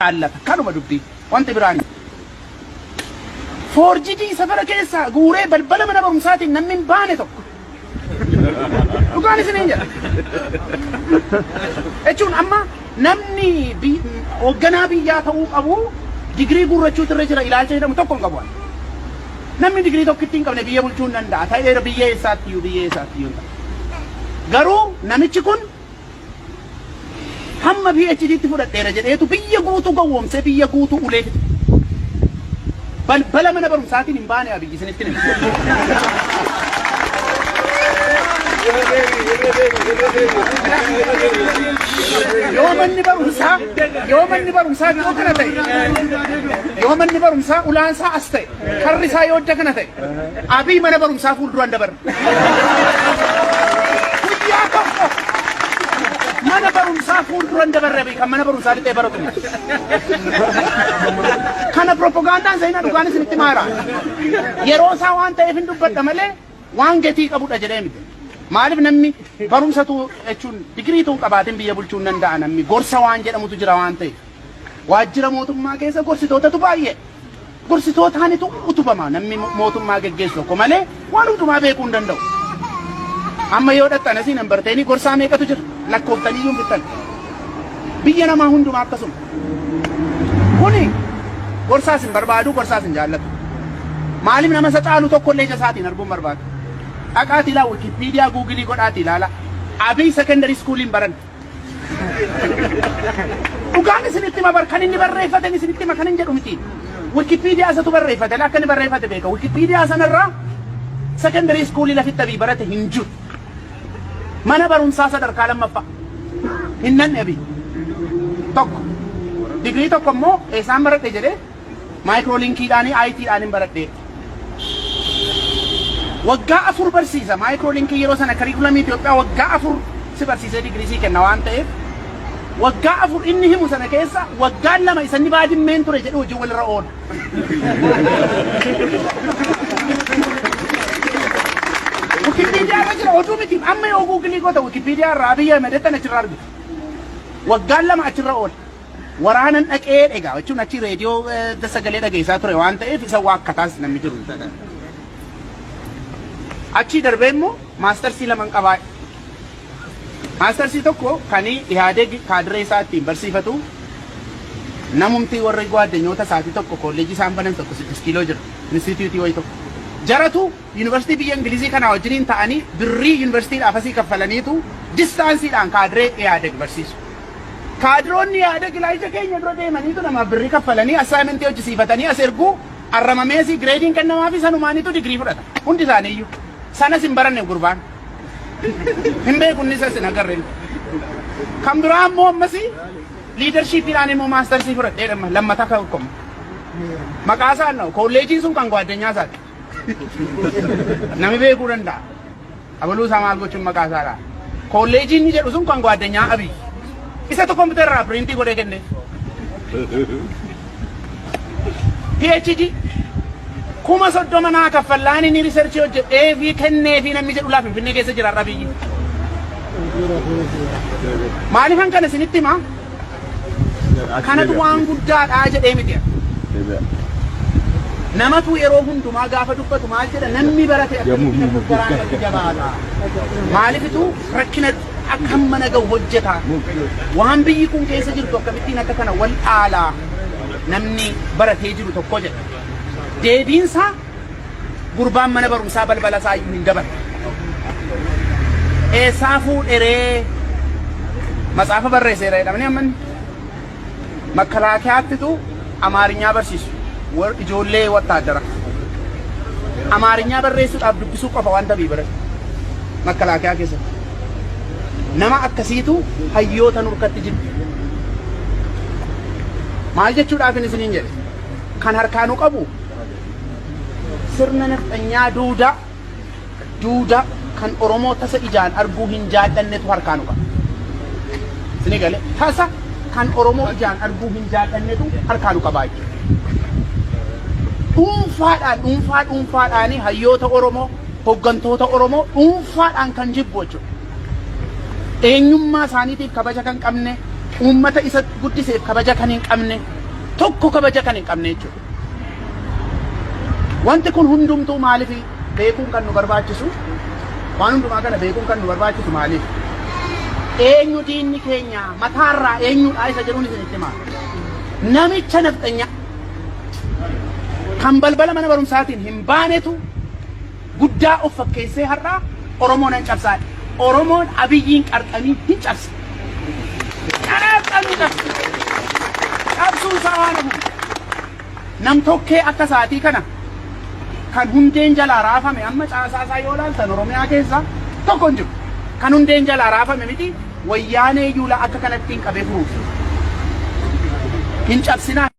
Jaallata. Kanuma dubbii. Wanti biraan hin Foorjidii safara keessaa guuree balbala mana barumsaatiin namni hin baane tokko. Dhugaan isiniin jedha. Jechuun amma namni hoogganaa biyyaa ta'uu qabu digirii guurrachuutu irra jira ilaalcha jedhamu tokko hin qabu. ani. Namni digirii tokkitti hin qabne biyya bulchuu hin danda'a. Ta'eera biyya eessaatti iyyuu hin ta'u. Garuu namichi kun Hamma PhD tti fudhadheera jedheetu biyya guutuu gowwoomsee biyya guutuu ulee fixe. Balbala mana barumsaatiin hin baane Abiyyi isinitti hima. Yoo manni barumsaa yoo manni barumsaa iddoo kana ta'e yoo manni barumsaa ulaan isaa as ta'e karri isaa yoo idda kana ta'e Abiy mana barumsaa fuulduraan dabarra. Guyyaa tokko mana barumsaa fuulduran dabarre Abiy kan mana barumsaa lixee baratu miti. Kana propagandaan seenaa dhugaan isinitti maara. Yeroo isaa waan ta'eef hin dubbadha malee waan gatii qabudha jedhee miti. Maaliif namni barumsatu jechuun digiriitu hin qabaatin biyya bulchuu hin danda'a namni gorsa waan jedhamutu jira waan ta'eef. Waajjira mootummaa keessa gorsitootatu baay'ee. Gorsitootaanitu utubama namni mootummaa geggeessu tokko malee waan hundumaa beekuu hin danda'u. Amma yoo dhaqxan asii nan barteenii gorsaa meeqatu jira lakkooftanii iyyuu hin fixxan. Biyya namaa hundumaa akkasuma. Kuni gorsaas hin barbaadu gorsaas hin jaallatu. Maaliif nama isa caalu tokko illee ija isaatiin arguu hin barbaadu. Dhaqaatii ilaa Wikipedia Googilii godhaatii ilaala. Abiy secondary school hin baran. Dhugaan isinitti hima bar kan inni barreeffate isinitti hima kan hin jedhu miti. Wikipedia isatu barreeffate akka inni barreeffate beeka. Wikipedia sanarraa secondary school lafitti Abiy barate hin jiru. Mana barumsaa sadarkaa lammaffaa hin nanne Abiy. Tokko. Digirii tokko immoo eessaan baradhe jedhee maayikiroolinkiidhaan ITdhaan hin baradhe. Waggaa 4 barsiisa. Maayikiroo linkii yeroo sana kariikulamii Itoophiyaa waggaa 4 si barsiisee digirii sii kenna waan ta'eef waggaa 4 inni himu sana keessa waggaan 2 isa inni baadimmeen ture jedhu hojii walirra oola. Wikipedia irra jira oduu miti amma yoo guugilii goota Wikipedia irraa Abiy Ahmed jettan achirra argitu. Waggaan 2 achirra oola. Waraanan dhaqee egaa jechuun achi reediyoo sagalee dhageessaa ture waan ta'eef isa waakkataas namni jiru. Achii darbee immoo maastarsii laman qabaa. Maastarsii tokko kan Ihaadeg kaadiree isaa ittiin barsiifatu namumti warri gwaaddanyoota isaatii tokko kolleejii isaan banan tokko 6 kiiloo jira. Inistituutii wayii tokko. Jaratu yuunivarsiitii biyya Ingilizii kanaa wajjiniin ta'anii birrii yuunivarsiitiidhaaf asii kaffalaniitu distaansiidhaan kaadiree Ihaadeg barsiisu. Kaadiroonni Ihaadeg ilaalcha keenya dura deemaniitu namaaf birrii kaffalanii assaayimentii hojjisiifatanii as erguu arramameesii gireediin kennamaafi sanumaanitu digirii fudhata. Hundi isaaniiyyuu. Sanas hin baranne gurbaan. Hin beeku inni isas hin agarre. Kan biraa immoo ammas liidarshiippiidhaan immoo maastarsii fudhadhee lammata kan maqaa isaan na'u kolleejiin sun kan gwaaddanyaa isaati. Nami beekuu danda'a. Abaluu isaa maal gochuun maqaa isaa dha. Kolleejii inni jedhu sun kan gwaaddanyaa Abiy. Isatu kompiitara irraa piriintii godhee kenne. PhD 30,000 naa kaffallaan inni riisarchii hojjedhee fi kennee fi namni jedhu laa Finfinnee keessa jira har'a biyyi. Maaliifan kana isinitti himaa? Kanatu waan guddaadha jedhee miti. Namatu yeroo hundumaa gaafa dubbatu maal jedha namni barate akkamittiin akka garaa namatti jabaata. Maalifitu rakkina akka hamma naga'u hojjeta. Waan biyyi kun keessa jirtu akkamittiin akka kana wal dhaalaa namni baratee jiru tokko jedha. Deebiinsaa gurbaan mana barumsaa balbala isaa iyyuu hin dabarre. Eessaa fuudheree matsaafa barreesseera jedhamanii amma inni. Makkalaakayaattitu Amaarinyaa barsiisu ijoollee wattaaddara. Amaarinyaa barreessuudhaaf dubbisuu qofa wanta bii barate. Makkalaakayaa keessatti. Nama akkasiitu hayyoota nurkatti jibbe. Maal jechuudhaaf inni isiniin jedhe? Kan harkaa nu qabu Sirna nafxanyaa duudaa duudaa kan Oromoo tasa ijaan arguu hin jaallannetu harkaa nu qaba. Isinii galee tasa kan Oromoo ijaan arguu hin jaallannetu harkaa nu qabaa jechuudha. Dhuunfaadhaan dhuunfaa dhuunfaadhaan hayyoota Oromoo hoggantoota Oromoo dhuunfaadhaan kan jibbu jechuudha. Eenyummaa isaaniitiif kabaja kan qabne Uummata isa guddiseef kabaja kan hin qabne, tokko kabaja kan hin qabne jechuudha. Wanti kun hundumtuu maaliif beekuun kan nu barbaachisu? Waan hundumaa kana beekuun kan nu barbaachisu maaliif? Eenyu diinni keenya mataarraa eenyudha isa jedhuun isinitti himaa. Namicha nafxanyaa kan balbala mana barumsaatiin hin baanetu guddaa of fakkeessee har'aa Oromoo nan cabsaa. Oromoon Abiyyiin qarxamii hin cabsa. Qarxamii cabsa. Cabsuun isaa waan hafu. Nam tokkee akka isaatii kana kan hundeen jalaa raafame, amma caasaa isaa yoo ilaaltan Oromiyaa keessa tokko hin jiru. Kan hundeen jalaa raafame miti, wayyaanee yuula akka kanatti hin qabee furuuf. Hin cabsinaa.